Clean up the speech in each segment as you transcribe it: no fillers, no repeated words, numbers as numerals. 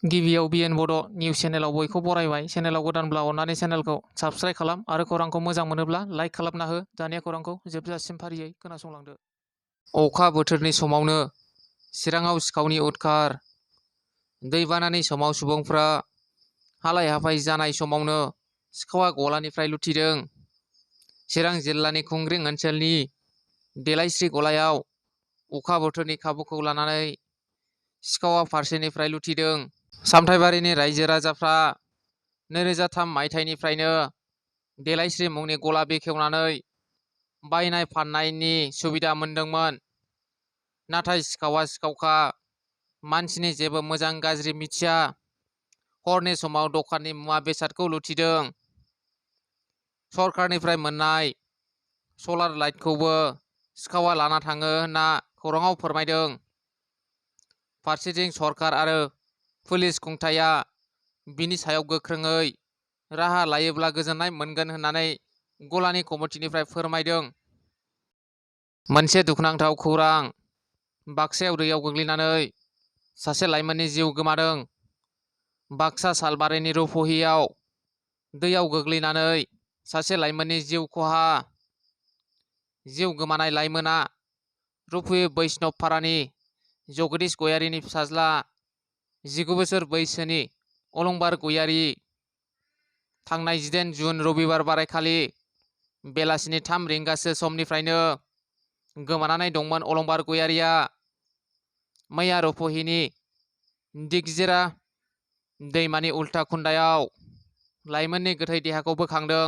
गिबियाव बिएन बड' निउस चेनेलाव बयखौ बरायबाय। चेनेलाव गोदानब्ला अन्नानै चेनेलखौ साबस्क्राइब खालाम आरो खौरांखौ मोजां मोनोब्ला लाइक खालामना हो। दानिया खौरांखौ जोबजासिम फारियै खोनासंलांदो। अखा बोथोरनि समावनो चिराङाव सिखावनि उदखार। दैबानानि समाव सुबुंफ्रा हालाय हाफाय जानाय समावनो सिखावा गलानिफ्राय लुथिदों। चिरां जिल्लानि खुंग्रिं ओनसोलनि देलायस्रि गलायाव अखा बोथोरनि खाबुखौ लानानै सिखावा फारसेनिफ्राय लुथिदों। सामथाइबारिनि रायजो राजाफ्रा 2003 मायथाइनिफ्रायनो देलायस्रि मुंनि गला बेखेवनानै बायनाय फाननायनि सुबिदा मोनदोंमोन। नाथाय सिखावा सिखावखा, मानसिनि जेबो मोजां गाज्रि मिथिया। हरनि समाव दखाननि मुवा बेसादखौ लुथिदों। सरखारनिफ्राय मोननाय सलार लाइटखौबो सिखावा लाना थाङो होनना खौराङाव फोरमायदों। फारसेथिं सरखार आरो पुलिस खुंथाया बिनि सायाव गोख्रोङै राहा लायोब्ला गोजोननाय मोनगोन होननानै गलानि कमिटिनिफ्राय फोरमायदों। मोनसे दुखुनांथाव खौरां। बाक्सायाव दैयाव गोग्लैनानै सासे लाइमोननि जिउ गोमादों। बाक्सा सालबारिनि रुपहियाव दैयाव गोग्लैनानै सासे लाइमोननि जिउ खहा। जिउ गोमानाय लाइमोना रुपहि बैष्णबपारानि जगदीश गयारिनि फिसाज्ला 19 बोसोर बैसोनि अलंबार गयारि। थांनाय 18 जुन रबिबार बारायखालि बेलासिनि 3 रिंगासो समनिफ्रायनो गोमानानै दंमोन अलंबार गयारिया। मैया रुपहिनि दिगजिरा दैमानि उल्था खुन्दायाव लाइमोननि गोथै देहाखौ बोखांदों।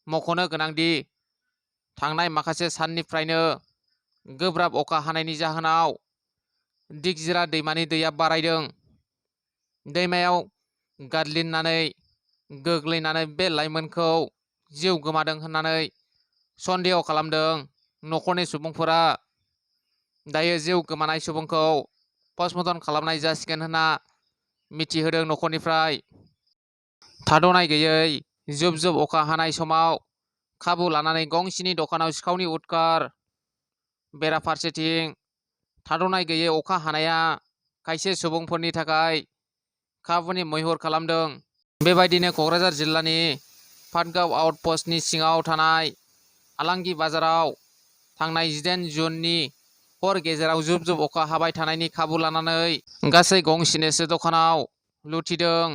मख'नो गोनांदि थांनाय माखासे साननिफ्रायनो गोब्राब अखा हानायनि जाहोनाव दिगजिरा दैमानि दैया बारायदों। दैमायाव गादलिननानै गोग्लैनानै बे लाइमोनखौ जिउ गोमादों होननानै सन्देह खालामदों न'खरनि सुबुंफोरा। दायो जिउ गोमानाय सुबुंखौ पस्टमर्टम खालामनाय जासिगोन होनना मिथिहोदों न'खरनिफ्राय। थाद'नाय गैयै जुब जुब अखा हानाय समाव खाबु लानानै गंसेनि दखानाव सिखावनि उदखार। बेराफारसेथिं थाद'नाय गैयै अखा हानाया खायसे सुबुंफोरनि थाखाय खाबुनि मैहुर खालामदों। बेबायदिनो क'क्राझार जिल्लानि पाटगाव आउटप'स्टनि सिङाव थानाय आलांगि बाजाराव थांनाय 18 जुननि हर गेजेराव जुब जुब अखा हाबाय थानायनि खाबु लानानै गासै गंस्निसो दखानाव लुथिदों।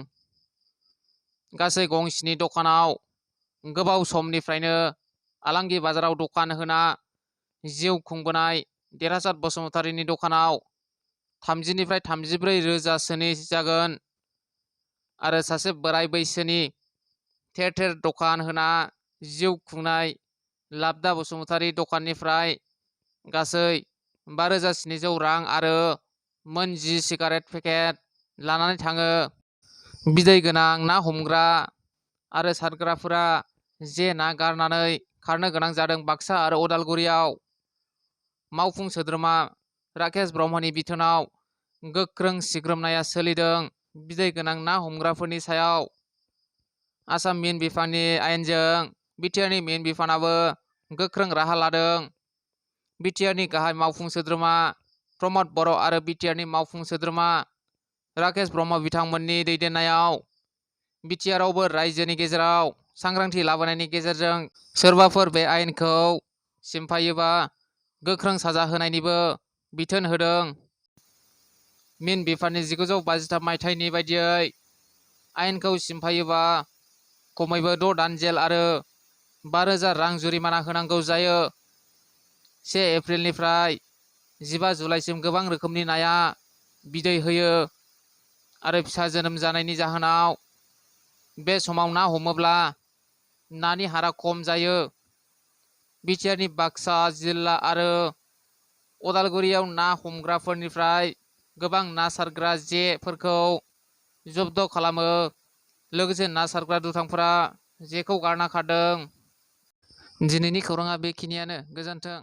गासै गंस्नि दखानाव गोबाव समनिफ्रायनो आलांगि बाजाराव दखान होना जिउ खुंबोनाय देरहासात बसुमतारीनि दखानाव 30 निफ्राय 34 रोजासोनि जागोन आरो सासे बोराय बैसोनि थेर थेर दखान होना जिउ खुंनाय लाबदा बसुमतारी दखाननिफ्राय गासै 5,700 रां आरो मोन 10 सिगारेट पेकेट लानानै थाङो। बिदै गोनां ना हमग्रा आरो सारग्राफोरा जे ना गारनानै खारनो गोनां जादों। बाक्सा आरो उदालगुरियाव मावफुं सोद्रोमा राकेश ब्रह्मनि बिथोनाव गोख्रों सिग्रोमनाया सोलिदों बिदै गोनां ना हमग्राफोरनि सायाव। आसाम मिन बिफाननि आयेनजों बिटिआरनि मिन बिफानाबो गोख्रों राहा लादों। बिटिआरनि गाहाय मावफुं सोद्रोमा प्रमद बर' आरो बिटिआरनि मावफुं सोद्रोमा राकेश ब्रह्म बिथांमोननि दैदेननायाव बिटिआरआवबो रायजोनि गेजेराव सांग्रांथि लाबोनायनि गेजेरजों सोरबाफोर बे आयेनखौ सिमफायोबा गोख्रों साजा होनायनिबो बिथोन होदों। मिन बिफाननि 1953 मायथाइनि बायदियै आयेनखौ सिमफायोबा खमैबो 6 दान जेल आरो 5,000 रां जुरिमाना होनांगौ जायो। 1 एप्रिलनिफ्राय 15 जुलाइसिम गोबां रोखोमनि नाया बिदै होयो आरो फिसा जोनोम जानायनि जाहोनाव बे समाव ना हमोब्ला नानि हारा खम जायो। बिटिआरनि बाक्सा जिल्ला आरो उदालगुरियाव ना हमग्राफोरनिफ्राय गोबां ना सारग्रा जेफोरखौ जब्द खालामो। लोगोसे ना सारग्रा दुथांफोरा जेखौ गारना खारदों। दिनैनि खौराङा बेखिनियानो। गोजोन्थों।